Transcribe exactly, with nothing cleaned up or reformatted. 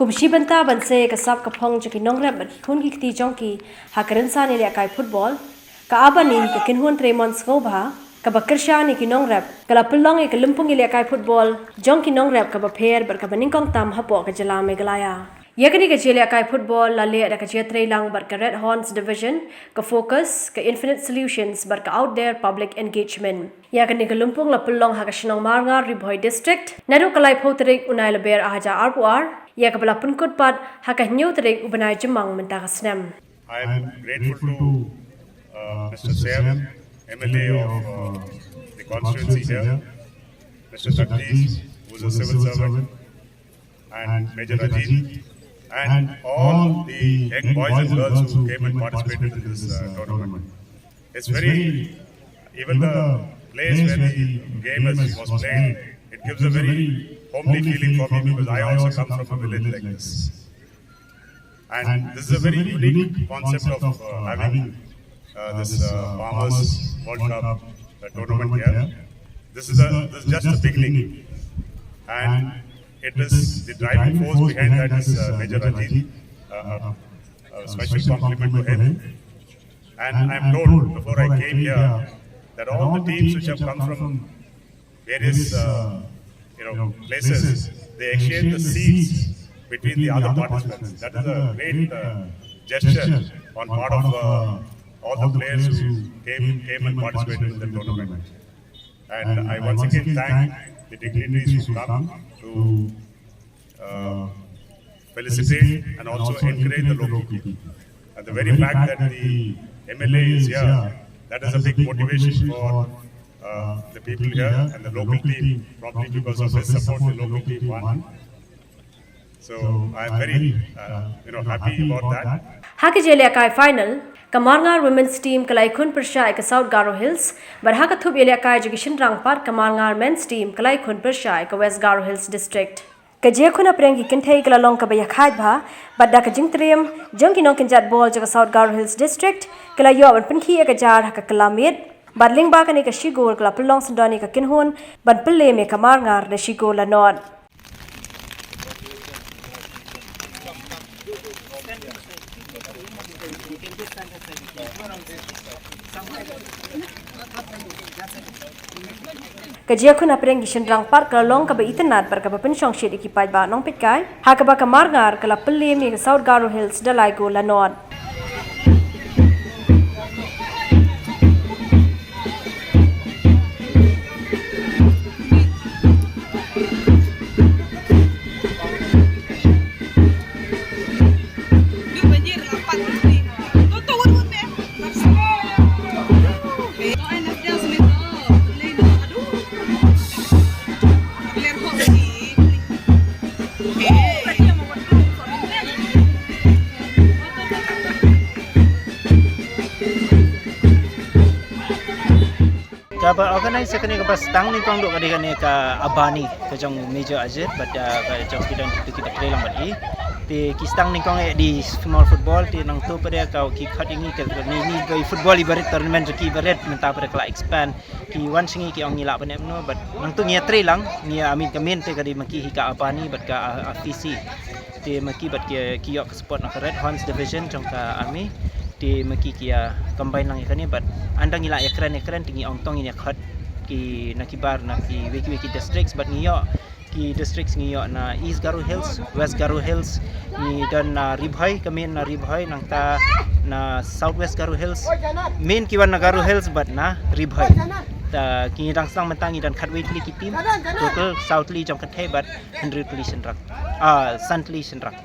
Kum shi bynta ban sei ïa ka sap ka phong jong ki nongrep bad ki khun ki kti jong ki ha ka rynsan ïalehkai football, ka Abani, ka kynhun trei mon sngewbha kaba kyrshan ïa ki nongrep, ka la pynlong ïa ka lympung ïalehkai football jong ki nongrep kaba pher bad kaba nyngkong tam hapoh ka jylla Meghalaya. Ïa kane ka jingïalehkai football la leh da ka jingïatreilang bad ka Red Horns Division, ka Focus, ka Infinite Solutions bad ka Out There Public Engagement. Ïa kane ka lympung la pynlong ha ka shnong Marngar, Ri Bhoi District, naduh ka laiphew tarik u Naiïalber ar hajar arphew ar, ïa kaba la pynkut pat ha ka hynñiew tarik u bnai Jymmang mynta ka snem. I am grateful to, uh, Mister Syiem, M L A of, uh, the constituency here, Mister Jagdish, who is a civil servant, and Major Ajit, and all the young boys and girls who came and participated in this, uh, tournament. It's very, even the place where the game is, was played, it gives a very homely feeling for me because I also come from a village like this. And this is a very unique concept of, uh, having, uh, this, uh, Farmers World Cup, uh, tournament here. This is a, this is just the beginning. And it is, the driving force behind that is, uh, Major Ajit. Uh, a special compliment to him. And I'm told before I came here that all the teams which have come from various, uh, you know, places, they exchange the seeds between the other participants. That is a great, uh, gesture on part of, uh, all the players who came, came and participated in the tournament. And I once again thank the dignitaries who come to, uh, felicitate and also encourage the local people. And the very fact that the M L A is here, that is a big motivation for, uh, the people here and the local team, probably because of his support, the local team won. So I'm very, uh, you know, happy about that. Ha ka jingïalehkai final, ka Marngar Women's Team ka la ïakhun pyrshah ïa ka South Garo Hills, bad ha ka thup ïalehkai jong ki shynrang pat, ka Marngar Men's Team ka la ïakhun pyrshah ïa ka West Garo Hills District. Ka jingïakhun hapdeng ki kynthei ka la long kaba ïakhaid bha, bad da ka jingtriem jong ki nongkynjat bol jong ka South Garo Hills District, ka la ïoh ban pynkhih ïa ka jar ha ka kylla miet, bad lyngba kane ka shi gol ka la pynlong syndon ïa ka kynhun ban pynlem ïa ka Marngar da shi gol la nod. Ka jingïakhun hapdeng ki shynrang pat ka la long kaba itynnad bad kaba pynshongshit ïa ki paidbah nongpeitkai, ha kaba ka Marngar ka la pynlem ïa ka South Garo Hills da lai gol la nod. Kaba organize ïa kane kaba sdang nyngkong duh ka dei kane ka Abani ka jong Major Ajit bad, ah, ka jong ki don ki ba trei lang bad i. Te ki sdang nyngkong ïa di small football te nangto pat ka ki khot ïa ngi ka ni ni ka football iba rit tournament ki iba rit mynta pat ka la expand. Ki wan sha ngi ki ong ngi lah ban ïa mano bad nangto ngi ïa trei lang ngi ïa amin ka min te ka dei ma ki hi ka Abani bad ka, ah, A F C. Te ma ki bad ki, ki ïoh ka support na ka Red Horns Division jong ka Army. Te ma ki ki ïa combine lang ïa kane bad ynda ngi lah ïa kren ïa kren te ngi ong to ngin ïa khot ki na ki bar na kiwei kiwei ki districts bad ngi ïoh ki districts ngi ïoh na East Garo Hills, West Garo Hills, ngi don na Ri Bhoi, ka main na Ri Bhoi, nangta na South West Garo Hills, main ki wan na Garo Hills bad na Ri Bhoi. Ta ki ngi dang sdang mynta ngi don khatwei tylli ki team, total saw tylli jong kynthei bad hynriew tylli shynrang. Ah, san tylli shynrang.